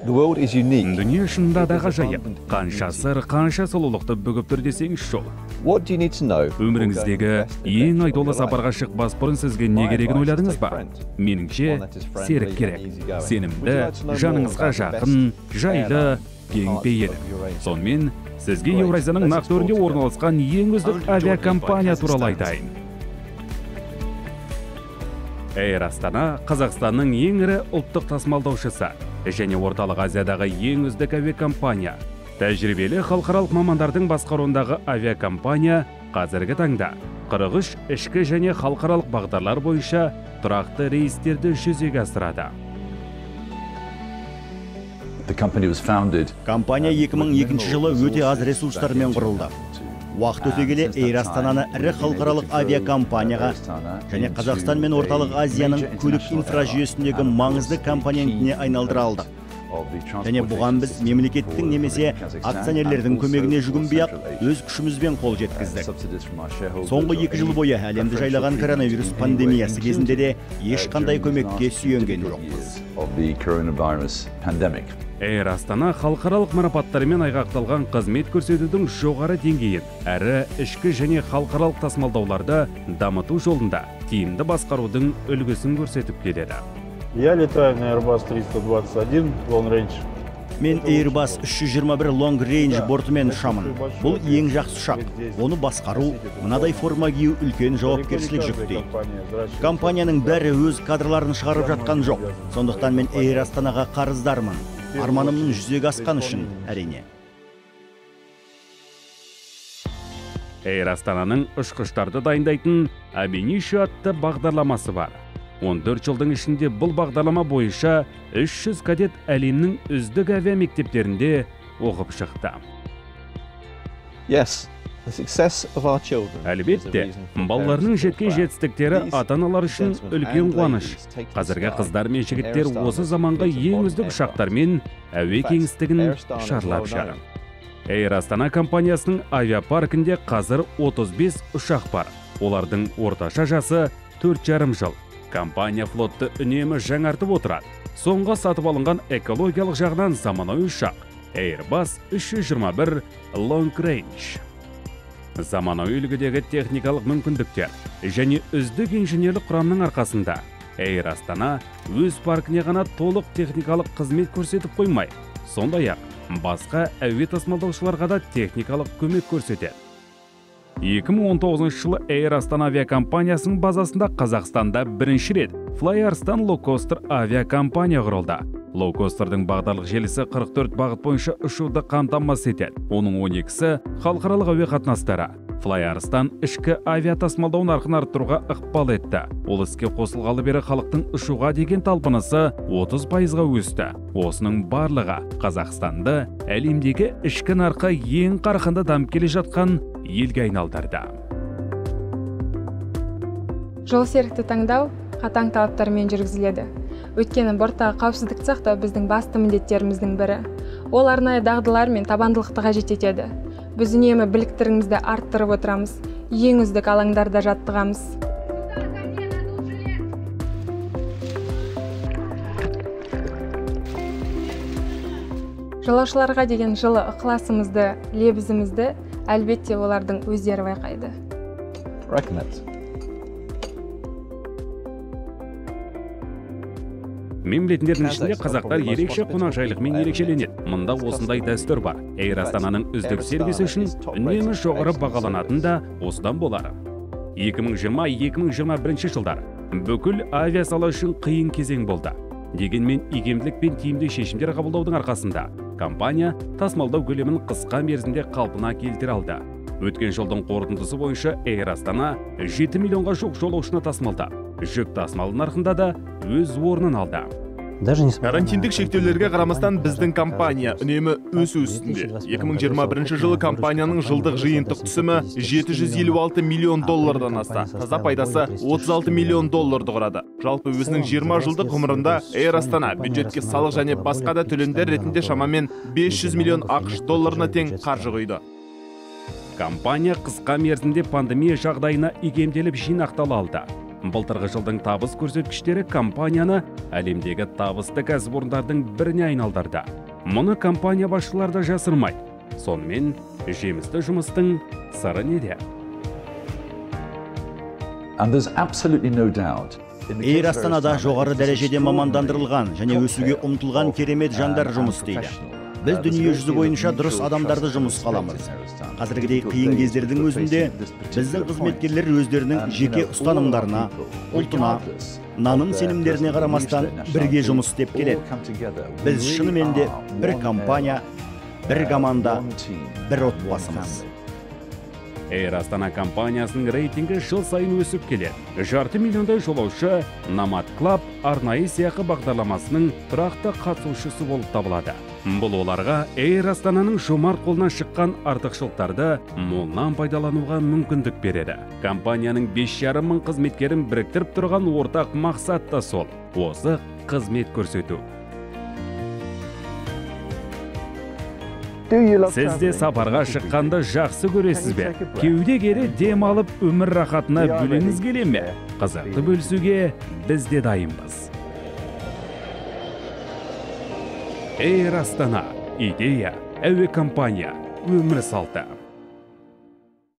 Дүние шынында да ғажайып. Қанша сыр, қанша сұлулықты бүгіп тұр десеңізші ол. Өміріңіздегі ең айтулы сапарға шықпас бұрын сізге не керегін ойладыңыз ба? Меніңше, серік керек. Сенімді, жаныңызға жақын, жайлы, кең пейіл. Сонымен, сізге Еуразияның нақ төрінде орналасқан ең үздік авиакомпания туралы айтайын. Эйр Астана Қазақстанның ең ірі ұлттық тасымалдаушысы және Орталық Азиядағы ең үздік авиакомпания. Тәжірибелі халықаралық мамандардың басқаруындағы авиакомпания қазіргі таңда 43 ішкі және халықаралық бағдарлар бойынша тұрақты рейстерді жүзеге асырады. Компания 2002 жылы өте аз ресурстармен құрылды. Уақыт өте келе Эйр Астананы ірі халықаралық авиакомпанияға және Қазақстан мен Орталық Азияның көлік инфражүйесіндегі маңызды компонентіне айналдыра алдық. Және бұған біз мемлекеттің немесе акционерлердің көмегіне жүгінбей-ақ өз күшімізбен қол жеткіздік. Соңғы 2 жыл бойы әлемді жайлаған коронавирус пандемиясы кезінде де ешқандай көмекке сүйенген жоқпыз. Эйр Астана халықаралық марапаттармен айғақталған қызмет көрсетудің жоғары деңгейін, әрі ішкі және халықаралық тасымалдауларды дамыту жолында тиімді басқарудың үлгісін көрсетіп келеді. Я летаю на Airbus 321 Long Range. Мен Airbus 321 Long Range бортымен ұшамын. Бұл ең жақсы ұшақ. Оны басқару, мынадай форма кию үлкен жауапкершілік жүктейді. Компанияның бәрі өз кадрларын шығарып жатқан жоқ. Сондықтан мен Эйр Астанаға қарыздармын. Арманымның жүзеге асқан үшін, әрине. Эйр Астананың ұшқыштарды дайындайтын Абинишо атты бағдарламасы бар. 14 жылдың ішінде бұл бағдарлама бойынша 300 кадет әлемнің үздік авиамектептерінде оқып шықты. Әлбетте, балаларының жеткен жетістіктері ата-аналар үшін үлкен қуаныш. Қазіргі қыздар мен жігіттер осы заманғы ең үздік ұшақтармен әуе кеңістігін шарлап жүр. Эйр Астана компаниясының авиапаркінде қазір 35 ұшақ бар. Олардың орташа жасы 4,5 жыл. Компания флотты үнемі жаңартып отырады. Соңғы сатып алынған экологиялық жағынан заманауи ұшақ Airbus 321 Long Range. Заманауи үлгідегі техникалық мүмкіндіктер және үздік инженерлік құрамның арқасында Эйр Астана өз паркіне ғана толық техникалық қызмет көрсетіп қоймай, сондай-ақ басқа әуе тасымалдаушыларға да техникалық көмек көрсетеді. 2019 жылы Эйр Астана авиакомпаниясының базасында Қазақстанда бірінші рет Fly Arystan лоукостер авиакомпания құрылды. Лоукостердің бағдарлық желісі 44 бағыт бойынша ұшуды қамтамасыз етеді. Оның 12-сі халықаралық әуе қатынастары. Fly Arystan ішкі авиатасымалдау нарқын арттыруға ықпал етті. Ол іске қосылғалы бері халықтың ұшуға деген талпынысы 30%-ға өсті. Осының барлығы Қазақстанды әлемдегі ішкі нарқы ең қарқынды дамып келе жатқан елге айналдырды. Жол серікті таңдау қатаң талаптармен жүргізіледі. Өйткені борттағы қауіпсіздікті сақтау біздің басты міндеттеріміздің бірі. Ол арнайы дағдылар мен табандылықты қажет етеді. Біз үнемі біліктілігімізді арттырып отырамыз, ең үздік алаңдарда жаттығамыз. Жолаушыларға деген жылы ықыласымызды, лебізімізді әлбетте олардың өздері байқайды. Рахмет. Мен білетіндердің ішінде қазақтар ерекше қонақжайлықмен ерекшеленеді. Мұнда осындай дәстүр бар. Эйр Астананың үздік сервисі үшін үнемі жоғары бағаланатын да осыдан болар. 2020-2021 жылдар бүкіл авиасала үшін қиын кезең болды. Дегенмен икемділік пен тиімді шешімдер қабылдаудың арқасында компания тасымалдау көлемін қысқа мерзімде қалпына келтіре алды. Өткен жылдың қорытындысы бойынша Эйр Астана 7 миллионға жуық жолаушыны тасымалдап, жүк тасымалы нарқында да өз орнын алды. Карантиндік шектеулерге қарамастан біздің компания үнемі өсу үстінде. 2021 жылы компанияның жылдық жиынтық түсімі 756 миллион доллардан асты. Таза пайдасы 36 миллион долларды құрады. Жалпы өзінің 20 жылдық ғұмырында Эйр Астана бюджетке салық және басқа да төлемдер ретінде шамамен 500 миллион ақш долларына тең қаржы құйды. Компания қысқа мерзімде пандемия жағдайына икемделіп жинақтала алды. Былтырғы жылдың табыс көрсеткіштері компанияны әлемдегі табысты кәсіпорындардың біріне айналдырды. Мұны компания басшылары да жасырмайды. Сонымен жемісті жұмыстың сыры неде? Эйр Астанада жоғары дәрежеде мамандандырылған және өсуге ұмтылған керемет жандар жұмыс істейді. Біз дүние жүзі бойынша дұрыс адамдарды жұмысқа аламыз. Қазіргідей қиын кездердің өзінде біздің қызметкерлер өздерінің жеке ұстанымдарына, ұлтына, наным сенімдеріне қарамастан бірге жұмыс істеп келеді. Біз шынымен де бір компания, бір команда, бір отбасымыз. Эйр Астана компаниясының рейтингі жыл сайын өсіп келеді. 2,5 миллиондай жолаушы Nomad Club арнайы сыйақы бағдарламасының тұрақты қатысушысы болып табылады. Бұл оларға Эйр Астананың жомарт қолынан шыққан артықшылықтарды молынан пайдалануға мүмкіндік береді. Компанияның 5,5 мың қызметкерін біріктіріп тұрған ортақ мақсат та сол – озық қызмет көрсету. Сіз де сапарға шыққанды жақсы көресіз бе? Кеуде кере дем алып, өмір рахатына бөленгіңіз келе ме? Қызықты бөлісуге біз де дайынбыз. Эйр Астана. Идея, әуе компания, өмір салты.